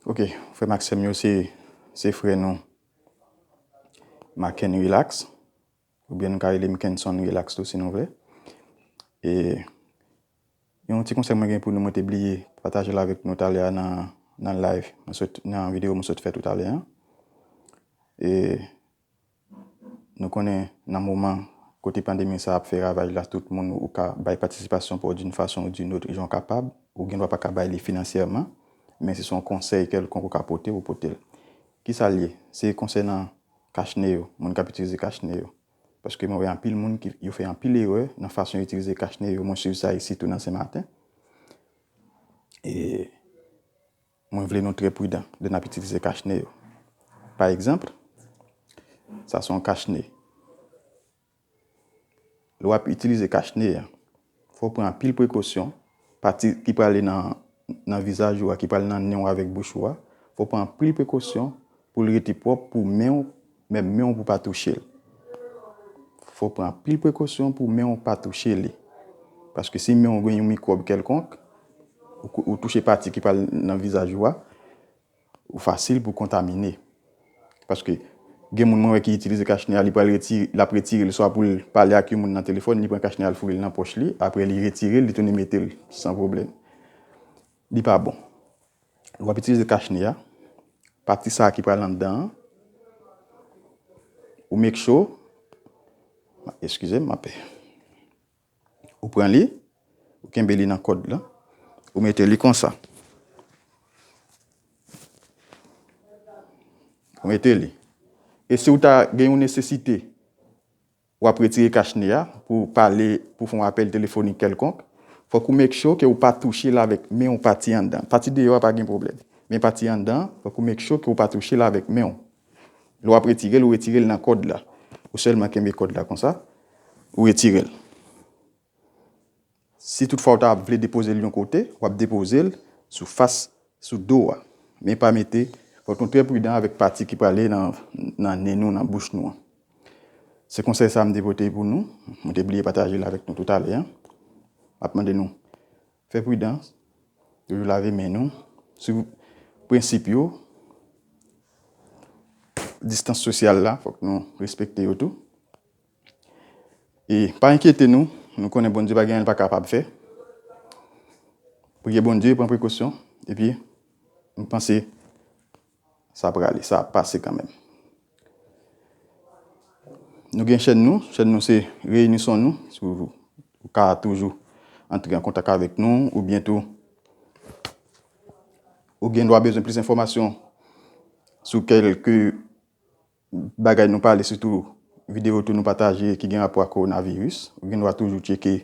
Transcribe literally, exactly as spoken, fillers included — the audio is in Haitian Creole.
Ok, frè m ak sè m yo, se, se frè nou Maken Relax, oubyen nou ka rele m Kenson Relax tou si nou vle. E yon ti konsèy mwen gen pou nou, mwen te bliye pataje l avèk nou talè a nan, nan live, mwen sot, nan videyo mwen sot fè tou talè a. E nou konnen nan moman kote pandemi sa ap fè ravaj la, tout moun ou ka bay patisipasyon pa w d'une façon ou d'une autre, jan w kapab, ou gen dwa pa ka bay li finansyèman, men se yon konsèy kèlkonk ou ka pote, ou pote l. Kisa l ye? Se konsènan Cash Neo, moun k ap itilize Cash Neo. Paske mwen wè anpil moun ki yo fè anpil erè nan fason yo itilize Cash Neo. Mwen swiv sa isi tou nan Senmaten. E mwen vle nou trè pridan lè n ap itilize Cash Neo. Pa egzanp, sa se yon Cash Neo. Lè w ap itilize Cash Neo a, fò w pran anpil prekosyon. Pati ki prale nan, nan vizaj ou a, ki prale nan nen w avèk bouch ou a, fò w pran anpil prekosyon pou l rete pwòp, pou men w, menm men w pou pa touche l. Fò w pran anpil prekosyon pou men w pa touche li. Paske si men w gen yon mikwòb kèlkonk, ou, ou touche pati ki prale nan vizaj ou a, ou fasil pou kontamine. Paske gen moun mwen wè ki itilize Cash Neo a, li pral retire, l ap retire l, swa pou l pale ak yon moun nan telefòn, li pran Cash Neo a, l foure l nan pòch li, apre li retire l, li tounen mete l san pwoblèm. Li pa bon. Lè w ap itilize Cash Neo a, pati sa a ki pral anndan an, ou make sure, eskize m, m ap, ou pran li, ou kenbe li nan kòd la, ou mete li konsa. Ou mete li. E si w ta gen yon nesesite, w ap retire Cash Neo a pou pale, pou fè yon apèl telefonik kèlkonk, fòk ou make sure ke ou pa touche l avèk men w pati anndan. Pati deyò a pa gen pwoblèm. Men pati anndan, fòk ou make sure ke ou pa touche l avèk men w. Lè w ap retire l, ou retire l nan kòd la. Ou sèlman kenbe kòd la konsa, ou retire l. Si toutfwa w ta vle depoze l yon kote, w ap depoze l sou fas, sou do a. Men pa mete, fòk nou trè pridan avèk pati ki prale nan, nan nen nou, nan bouch nou an. Se konsèy sa a m te pote pou nou. Mwen te bliye pataje l avèk nou toutalè a. M ap mande nou fè pridans, toujou lave men nou, swiv prensip yo, distans sosyal la, fòk nou respekte yo tou. E pa enkyete nou, nou konnen Bondye pa gen anyen l pa kapab fè. Priye Bondye, pran prekosyon, epi m panse sa prale, sa ap pase kanmenm. Nou gen chèn nou, chèn nou se Reyinison nou, si w, ou ka toujou antre an kontak avèk nou, oubyen tou, ou gen dwa bezwen plis enfòmasyon sou kèlke bagay nou pale, sitou videyo tou nou pataje ki gen rapò ak kowonaviris. Ou gen dwa toujou tcheke